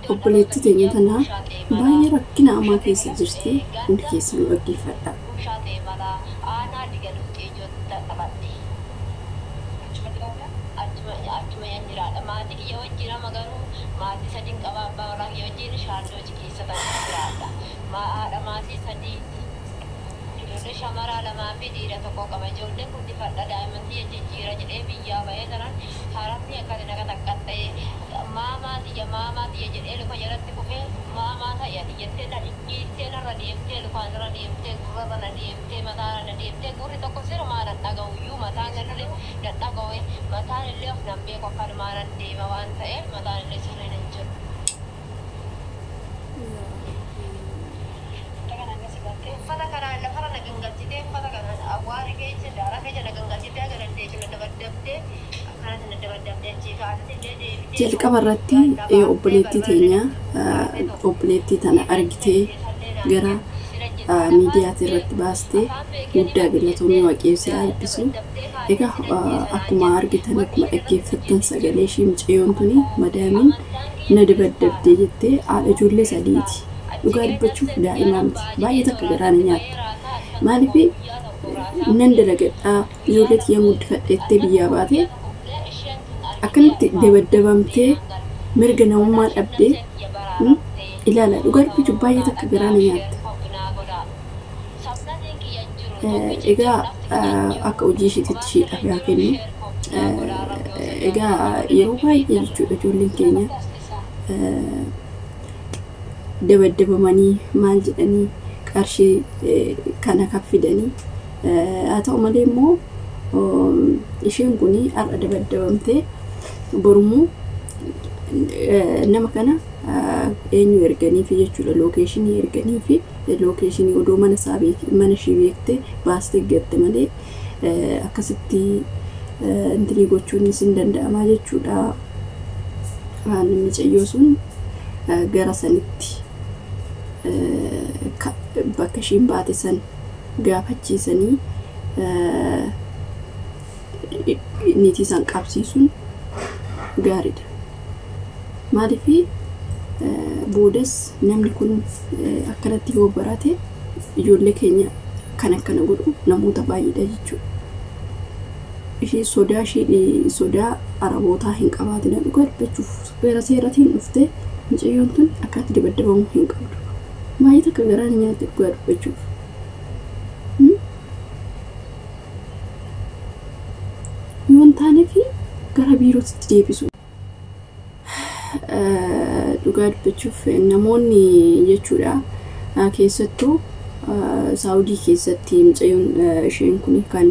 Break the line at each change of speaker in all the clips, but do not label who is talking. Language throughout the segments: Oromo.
Obboleettii teenya tanaa baay'ee rakkina hamaa keessa jirti. Hundi keessanuu dhaggeeffadhaa. Jalqaba irratti obboleettii teenya obboleettii tana argitee gara miidiyaati irratti baastee guddaa galatoomii Waaqayyo si haa eebbisu. Egaa akkuma argitan, akkuma dhaggeeffattan sagalee ishii, mucayyoon tuni madaamiin na dabaddabdee jettee, haadha ijoollee sadiiti. Dhugaa dubbachuuf daa'imaa miti. Baay'ee takka garaa na nyaatta. Maaliif nan dalagadhaa, ijoollee tiyya guddifadheettee biyyaa baatee akkanatti dabaddabamtee mirga namummaa dhabdee ilaala. Dhugaa dubbachuuf baay'ee takka garaa na nyaatta. Egaa akka hojii ishiititti ishiidhaaf haa kennu. Egaa yeroo baay'ee jechuudha ijoolleen keenya dabaddabamanii maal jedhanii qarshii kana kan fidanii. Haa ta'u malee immoo isheen kun har'a dabaddabamtee borummoo nama kana eenyu erganiifi jechuudha, lookeeshinii erganiifi, lookeeshinii odoo mana isaa mana ishii beektee baastee gatte malee akkasitti intinii gochuunis hin danda'amaa jechuudha. Mucayyoo sun gara sanitti bakka ishiin baate san gaafachiisanii niitii san qabsiisuun gaariidha. Maaliif boodas namni kun akkanatti yoo barate ijoollee keenya kan akkana godhu namoota baay'eedha jechuudha. Ishee sodaa ishee sodaa arabootaa hin qabaatina. Dhugaa dubbachuuf gara seeratiin dhuftee mucayyoon tun akkatti dabaddabamuu hin qabdu. Baay'ee takka garaa na nyaatte dhugaa dubbachuuf. Yoo hin taanefi gara biirootti deebisu. Dhugaa dubbachuuf namoonni jechuudha keessattuu Saawudii keessatti mucayyoon isheen kun kan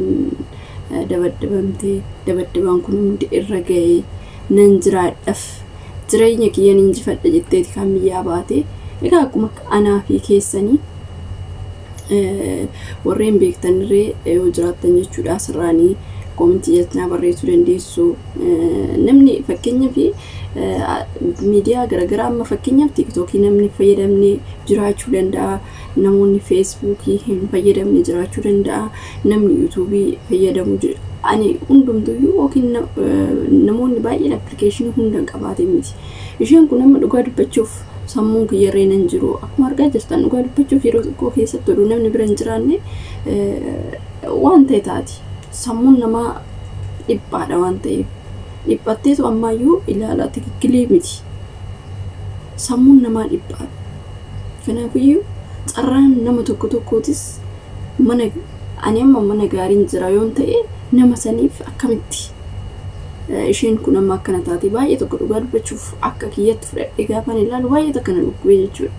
dabaddabamtee, dabaddabaan kun hundi irra ga'ee, nan jiraadhaaf jireenya kiyyan injifadha jetteeti kan biyyaa baate. Egaa akkuma anaa fi keessanii warreen beektanirree yoo jiraattan jechuudha asirraanii koomentii jettinaa barreessuu dandeessu. Namni fakkeenyaaf miidiyaa garaagaraa amma fakkeenyaaf Tiiktookii namni fayyadamne jiraachuu danda'a. Namoonni Feesbuukii hin fayyadamne jiraachuu danda'a. Namni Yuutuubii fayyadamu, ani hundumtuyyuu yookiin namoonni baay'een appilikeeshinii hunda hin qabaate miti. Isheen kun amma dhugaa dubbachuuf sammuun kiyyarree nan jiru. Akkuma argaa jirtan dhugaa dubbachuuf yeroo xiqqoo keessatti oduu namni bira hin jiraanne waan ta'e taati. Sammuun namaa dhiphaadha waan ta'eef. Dhiphatteetu ammaayyuu ilaalaa tikikilee miti. Sammuun namaa dhiphaadha. Kanaafiyyuu carraan nama tokko tokkootis mana ani amma mana gaariin jira yoon ta'e nama saniif akkamitti isheen kun amma akkana taate? Baay'ee tokko dhugaa dubbachuuf akka kiyyatti fudhadhee gaafan ilaalu baay'ee takka na dhukkubee jechuudha.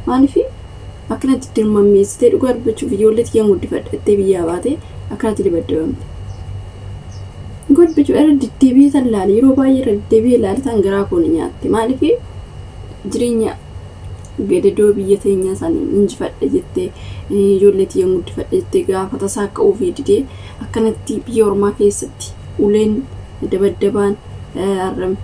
Maaliif akkanatti dirmammeessitee dhugaa dubbachuuf ijoollee tiyyaan guddifadhattee biyyaa baate akkanatti dabaddabamte? Dhugaa dubbachuuf irra deddeebi'ee tan ilaale, yeroo baay'ee irra deddeebi'ee ilaale tan garaa koo ni nyaatte. Maaliif jireenya gadadoo biyya teenyaa san injifadhe jettee, ijoollee tiyyaan guddifadhe jettee gaafa tasaa akka ofii didee akkanatti biyya ormaa keessatti uleen dabaddabaan arrame.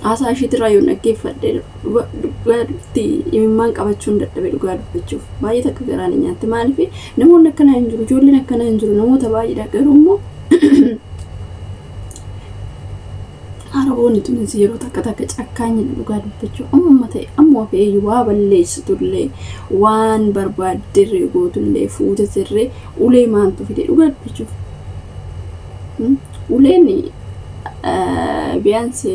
Haasaa isheetirraa yoon dhaggeeffadhe dhugaatti imimmaan qabachuun dadhabe. Dhugaa dubbachuuf baay'ee takka garaa na nyaatte. Maaliif namoonni akkanaa hin jiru, ijoolleen akkanaa hin jiru, namoota baay'eedha, garuu immoo Araboonni tunis yeroo takka takka cakkaanyidha dhugaa dubbachuu amma ta'e amma fe'ee waa balleessitullee waan barbaaddirree gootullee fuutetirree ulee maantu fide dhugaa dubbachuuf. Uleen biyyaansi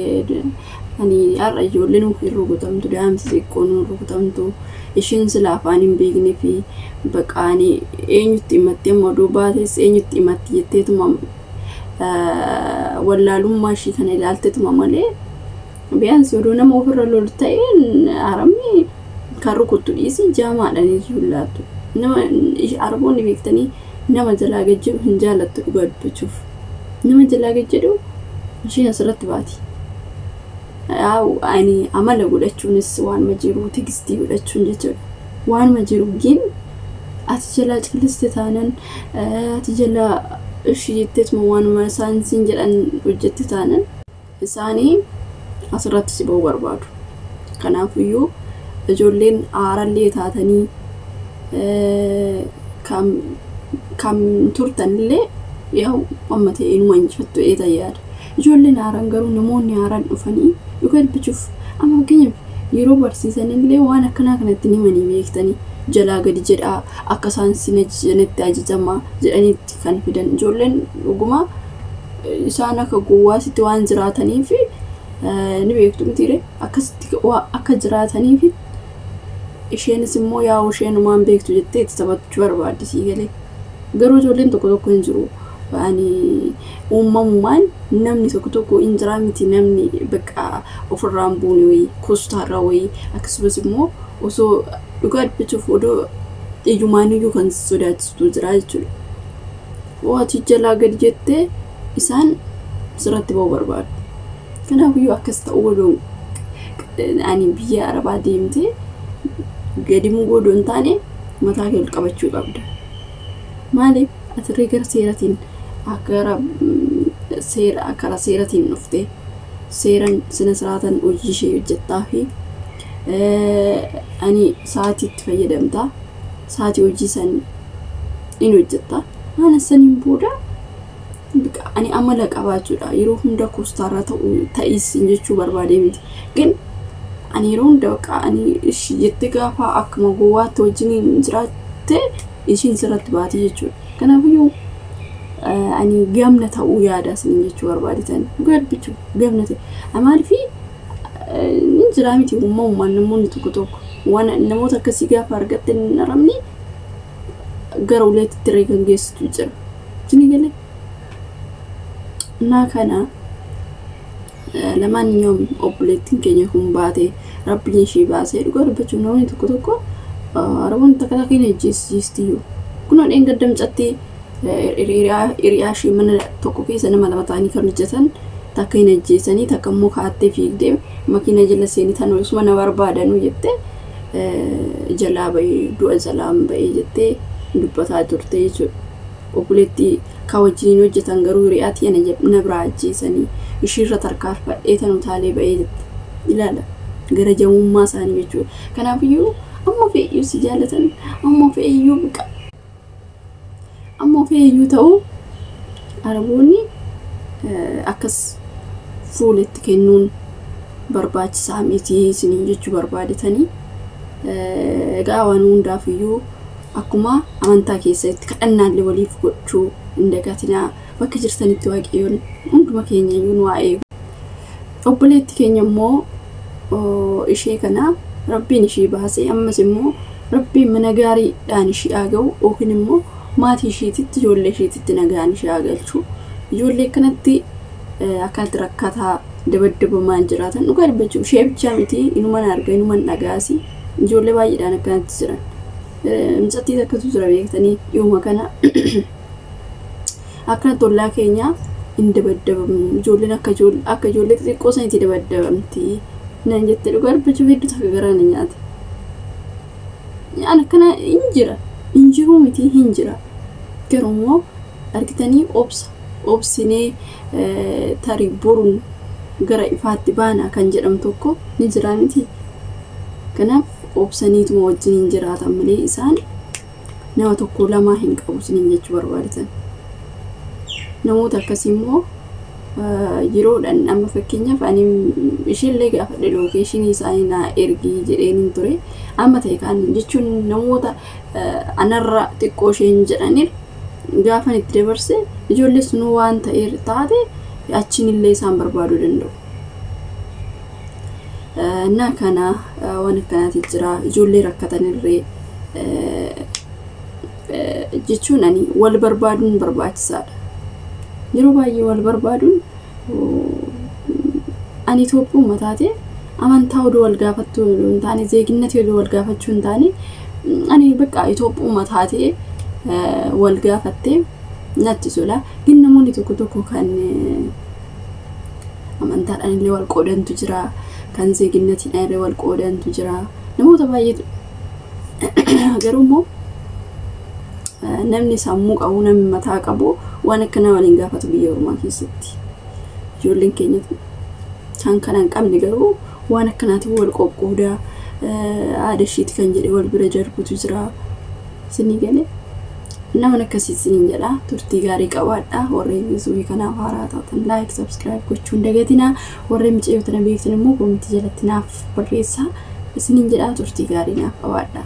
ani har'a ijoolleen hin rukutamtu daa'imti xiqqoon hin rukutamtu isheen sila afaan hin beeknee fi baqaanii eenyutti himatti amma oduu baates eenyutti himatti jetteetuma wallaalummaa ishii kana ilaaltetuma malee biyyaansi oduu nama ofirra lolu ta'e haramni kan rukuttu dhiisi jaamaadhaan iyyuu laattu. Nama araboonni beektanii nama jalaa gad jedhu hin jaalattu dhugaa dubbachuuf. Nama jalaa gad jedhu ishiin asirratti baati. Ani amala godhachuunis waanuma jiru tigistii godhachuun jechuudha. Waanuma jiru gin ati jalaa calliste taanan ati jalaa ishii jetteetuma waanuma isaan siin jedhan hojjette taanan isaanii asirratti si ba'uu barbaadu. Kanaafiyyuu ijoolleen aarallee taatanii kan turtanillee yaa'u amma ta'e inuma injifattu eeta yaada. Ijoolleen haaraan garuu namoonni haaraan dhufanii dhugaa dubbachuuf amma fakkeenyaaf yeroo barsiisanillee waan akkanaa kanatti ni himanii beektanii jalaa gadi jedhaa akka isaan sin ajajanitti ajajamaa jedhaniitti kan fidan ijoolleen dhugumaa isaan akka gowwaasitti waan jiraataniif ni beektu mitiire akkasitti akka jiraataniif isheenis immoo yaa'u isheenumaan beektu jettee itti taphachuu barbaaddi sii galee. Garuu ijoolleen tokko tokko hin jiru. Ani uumamumaan namni tokko tokko hin jiraa miti namni bakka ofirraan buune wayii kostaarraa wayii akkasumas immoo osoo dhugaa dubbachuuf odoo ijjumaaniyyuu kan sodaachistu jira jechuudha. Ati jalaa gadi jettee isaan sirratti ba'uu barbaadu. Kanaafiyyuu akkas ta'uu odoon ani biyya arabaa deemtee gadi muguu odoo hin taane mataa kee ol qabachuu qabda. Maaliif atirree gara seeratiin akka seeratiin dhuftee seeran sina siraatan hojii ishee hojjettaa fi ani sa'aatiitti fayyadamtaa sa'aatii hojii san in hojjettaa haala saniin booda ani amala qabaachuudha yeroo hunda koostaarraa ta'is jechuu barbaadee miti gin ani yeroo hunda baqa ani ishii jettee gaafa akkuma gowwaatti wajjin jiraatte ishiin sirratti baati jechuudha. Kanaafiyyuu ani gamna ta'uu yaada isiniin jechuu barbaadetan dhugaa dubbachuu gamna ta'e maaliif ni jiraa miti uumamumaan namoonni tokko tokko waan namoota akkasii gaafa argatte hin aramne gara uleetti reekan geessitu jira. Isin galee እና kana ለማንኛውም obboleettiin keenya kun baate rabbiin ishii baasee dhugaa dubbachuuf namoonni tokko tokko araboonni takka takka hin ajjeesistiyyuu. Kunoo dheengadda mucattii hiriyaa ishii mana tokko keessa nama lama ta'anii kan hojjetan takka hin ajjeesanii takka immoo kaattee fiigdee makiina jala seenii tan osuma na barbaadanuu jettee jalaa bahee du'a jalaan bahee jettee dubbataa turte jechuudha. Obboleettii kan wajjiniin hojjetan garuu hiriyaatii na biraa ajjeesanii ishiirra tarkaanfadhee tan utaalee bahee jette. Ilaala gara jamummaa isaanii jechuudha. Kanaafiyyuu amma fe'iyyuu si jaalatan amma fe'iyyuu biqa amma fe'iyyuu ta'uu araboonni akkas fuulatti kennuun barbaachisaa miti isiniin jechuu barbaadetanii egaa waan hundaafiyyuu akkuma amantaa keessatti kadhannaallee waliif gochuu hin dagatinaa bakka jirtanitti waaqayyoon hunduma keenya iyyuu nu haa eegu. Obboleetti keenya immoo ishee kana rabbiin ishii baasee ammas immoo rabbiin mana gaariidhaan ishii haa ga'u yookiin immoo maatii ishiititti ijoollee ishiititti nagaan ishii haa galchu. Ijoollee kanatti akkanatti rakkataa dabaddabamaan jiraatan dhugaa dubbachuuf ishee bichaa miti inuman arga inuman dhagaasi ijoollee baay'eedhaan akkanatti jiran. Mucattii takkatu jira beektanii dhiyuma kana akkanatti ollaa keenya hin dabaddabamu ijoolleen akka ijoollee xixiqqoo sanitti dabaddabamti naan jette dhugaa dubbachuuf hedduu takka garaa na nyaate. An akkana hin jira hin jiruu miti hin jira garuu immoo argitanii obsa obsinee tarii boruun gara ifaatti baana kan jedhamu tokko ni jira miti. Kanaaf obsaniituma wajjin hin jiraatan malee isaan nama tokko lamaa hin qabu isiniin jechuu barbaadatan. Namoota akkasii immoo Yeroodhaan amma fakkeenyaaf ani isheellee gaafadhe, location isaanii naa ergii jedheen hin ture. Amma ta'e kan jechuun namoota anarra xiqqoo isheen jedhaniif gaafan itti dabarse, ijoollee sunuu waan ta'e taate achiin illee isaan barbaaduu danda'u. Na kana waan akkanaati jira, ijoollee rakkatanirree jechuun ani wal barbaaduun barbaachisaadha. Yeroo baay'ee wal barbaaduun ani Itoophiyaa taate amantaa odoo wal gaafattuu hin taane, zeeginnatii odoo wal gaafachuu hin taane, ani bakka Itoophiyaa taatee wal gaafattee natti tola. Gin namoonni tokko tokko kan amantaadhaan illee wal qoodantu jira. Kan zeeginnatiidhaan illee wal qoodantu jira. Namoota baay'eetu garuu immoo namni sammuu qabu, namni mataa qabu waan akkanaa waliin gaafatu biyya ormaa keessatti. Ijoolleen keenya kan kana hin qabne garuu waan akkanaatiin wal qoqqoodaa, haadha ishiiti kan jedhe wal bira darbutu jira. Isinii galee nama akkasii isiniin jedha. Turtii gaarii qabaadha. Warreen yuutuubii kanaaf haaraa taatan like, subscribe gochuu hin dagatinaa. Warreen mucayyoo tana beektan immoo comment jalatti naaf barreessaa isiniin jedha. Turtii gaarii naaf qabaadha.